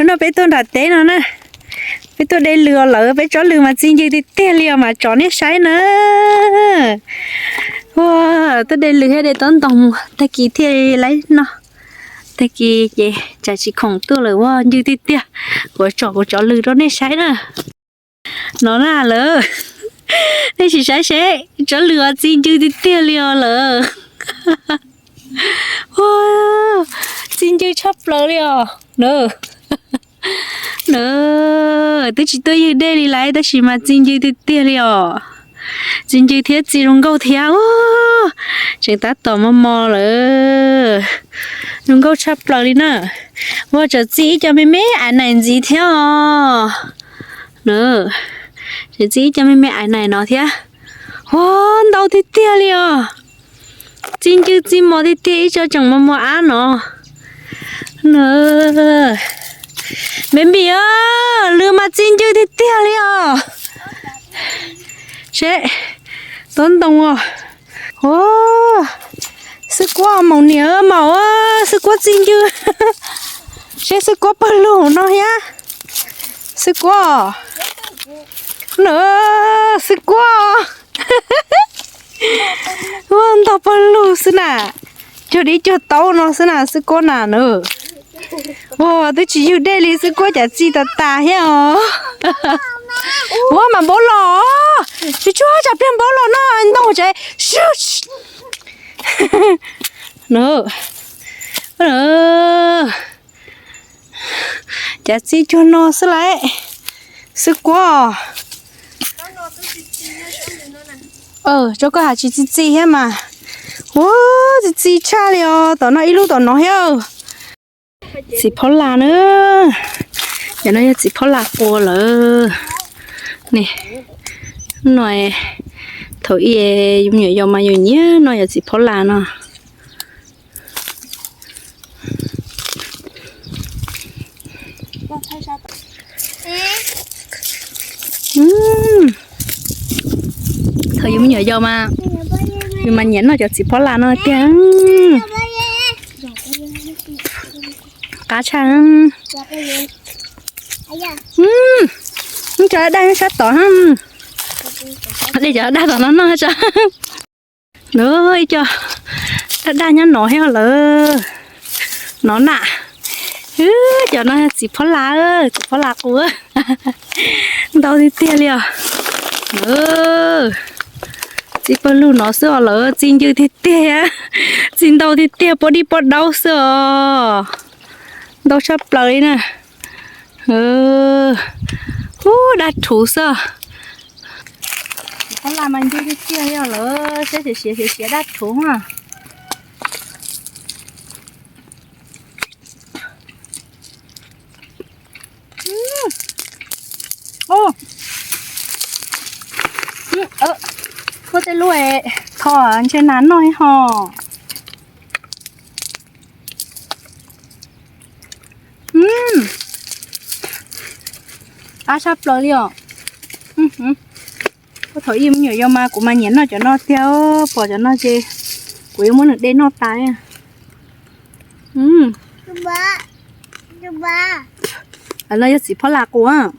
Hnub no peb tuaj nram teb no na, peb tuaj de lws os lawm, peb tsob lws mas txi ncw tiag tiag li os mas tsom nej saib na. Ua, tuaj de lws thiab de tob ntoo mus, tag kis thiaj li noj. Tag kis ces tsam tsis khoom tuaj lawm ua ncw tiag tiag. Kuv tsom kuv tsob lws rau nej saib na. No na lawm, nej sim saib seb, tsob lws os txi ncw tiag tiag li os lawm. Ua, txi ncw tshaj plaws li os na. Na, twb tsis tuaj ywg dej li lawm tab sis mas txi ncw tiag tiag li os. Txi ncw thiab txi zoo nkauj thiab. Tseem tab tom mos mos lawm. Zoo nkauj tshaj plaws li na. Ua, tseem txi ib co me me aiv naim ntxiv thiab os. Na, tseem txi ib co me me aiv naim no thiab. Ua, ntau tiag tiag li os. Txi ncw txi mos tiag tiag, ib co tseem mos mos ab no. Me npim, lws mas txi ncw tiag tiag li os. Seb, tob ntoo os. Ua, xwb kuab maum niam maum, xwb kuab txi ncw. Seb xwb kuab pawg lug no thiab. Xwb kuab, na, xwb kuab. Ua, ntau pawg lug xwb na. Cuag dib cuag taub no xwb na xwb kuab na na. Ua, twb tsis ywg dej li xwb kuab cas txi tas tas thiab os. Ua, mas npaub los, tsis tshua tsam pliag npaub los no ntoo tsev. Cas txi cuag no xwb lauj. Xwb kuab. Tso koj has tsis txi txi thiab mas. Ua, txi txi tshaj li os, tom no ib lub tom no thiab. Txiv phob las na. Cov no yog txiv phob las qua lawm. Ni, no thaum ub yus me nyuam yaus mas yus nyiam noj yog txiv phob las no. Thaum yus me nyuam yaus mas yus mas nyiam noj cov txiv phob las no tiag. Qab tshaj. Cov daj sab tod, de cov daj tom no noj tso. Ib co daj daj nyob no thiab lawm. No na, cov no txiv phob las, txiv phob las qus, ntau tiag tiag li os. Txi pawg lug no xwb os lawm, txi ncw tiag tiag, txi ntau tiag tiag, poj dib poj daub xwb os. Ntau tshaj plaws li na. Ub, daj rhuv xwb. Txiv phob las mas ncw tiag tiag li os lawm, saib siav siav siav daj rhuv na. Muaj tej lub tho ntshe nas noj ho. Qab tshaj plaws li os. Thaum ub me nyuam yaus mas kuv mas nyiam noj cov no tiag, pom cov no ces kuv yuav muab nws de noj tas. No yog txiv phob las qus.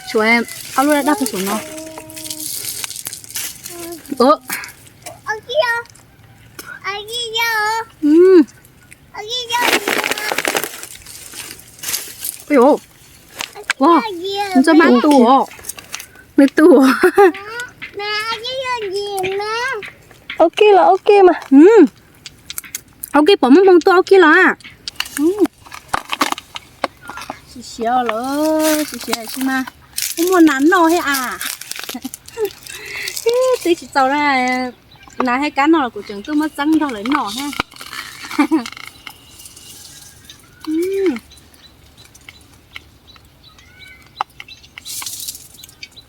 Tshuav ob lub daj daj puag saum no. Ua, ntsoj mab tu os. Nws tu os. Ua ke los ua ke mas. Ua ke pom muaj hmoo tuaj ua ke los. Siav siav lawm, siav siav tsis mas muaj nas noj thiab as. Twb tsis txaus nas thiab kab noj los kuv tseem tuaj muab txeeb nrog lawv noj thiab.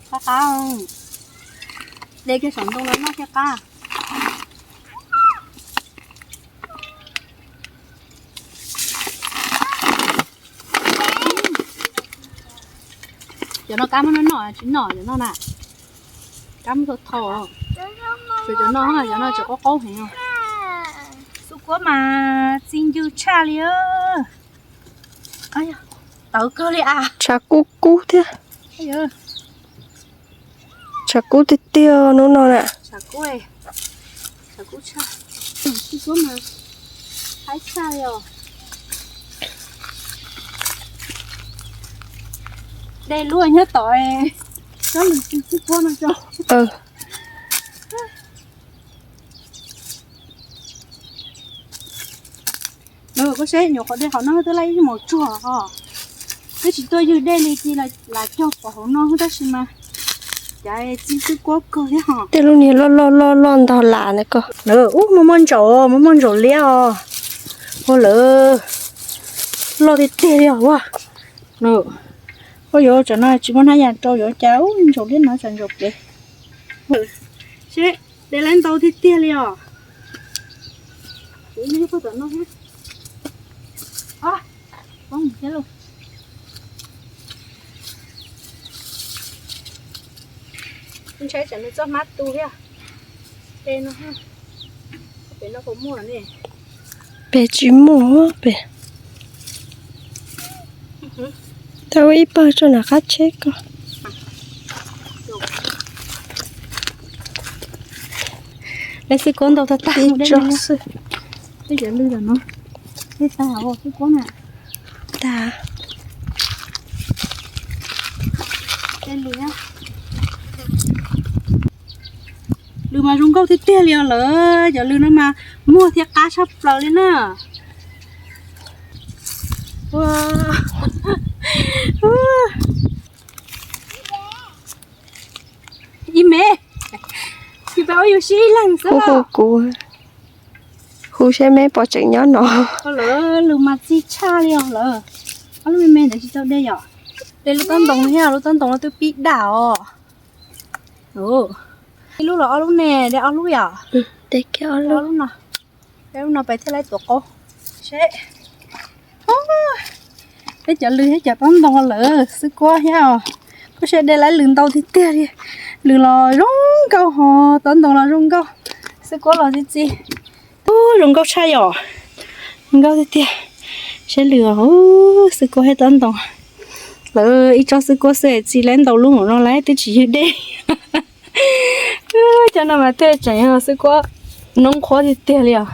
Qab qab, de kiag saum ntoo los noj thiaj qab. Cov no kab muab noj noj tsis noj cov no na. Cov no, cov no tseem qaub qaub heev. Xwb kuab mas txi ncw tshaj li. Tawv kawg li a. Tshav kub kub thiab. Tshav kub tiag tiag hnub no na. Dej luaj nyob tod, tsob lws txi xwb kuab no tso. Koj saib nyuam qhuav dej hauv no twb laib ib hmos tsuag os. Twb tsis tuaj ywg dej li ces lam cog pom hauv no tab sis mas cav txi xwb kuab kawg thiab os. Tej lub niag loj loj loj loj ntog las ntawd koj. Ub, muaj muaj ntsaum, muaj muaj ntsaum liab os. Ua lawm, loj tiag tiag li os. Ua, ua yuav tsam no tsis muaj hnab yas rau yuav cas ub ntsaum liab no tsam ntsaum pem. Seb, de laib ntau tiag tiag li os. Ntshai tsam nws txoj hmab tu thiab. Pem no, pem no puas muaj ne? Pem tsis muaj pem. Tau ib pawg tso nram qab tsheb ko. Lawv xwb kuab ntau tag tag mus dej xwb. Tej cov lws no, dej tag xwb kuab na. Tag. Lws mas zoo nkauj tiag tiag li os lawm, cov lws no mas muag thiab qab tshaj plaws li na. Ib me, tsis tau ua yus sib ib leeg xwb. Hu kuv, hu seb me pom tseem nyob no. Lawv lws mas txi tshaj li os lawm. Ob lub me me ntawd tsis tau de yom. De lub tob ntoo thiab, lub tob ntoo no twb pib dam os. Ib lub los ob lub ne, de ob lub yom. De kiag ob lub. Lub no peb thiaj laib tuav qaub. Seb, peb cov lws thiab cov tob ntoo lawm xwb kuab thiab os. Koj saib de laib lws ntau tiag tiag li. Lws los zoo nkauj ho tob ntoo los zoo nkauj. Xwb kuab los txi txi. Ub, zoo nkauj tshaj yom. Zoo nkauj tiag tiag. Saib lws, xwb kuab thiab tob ntoo. Lawv ib tsob xwb kuab xwb txi laib ntau lub mus no lawm twb tsis ywg dej. Cov no mas tej tseem yog xwb kuab noob qhuav tiag tiag li os.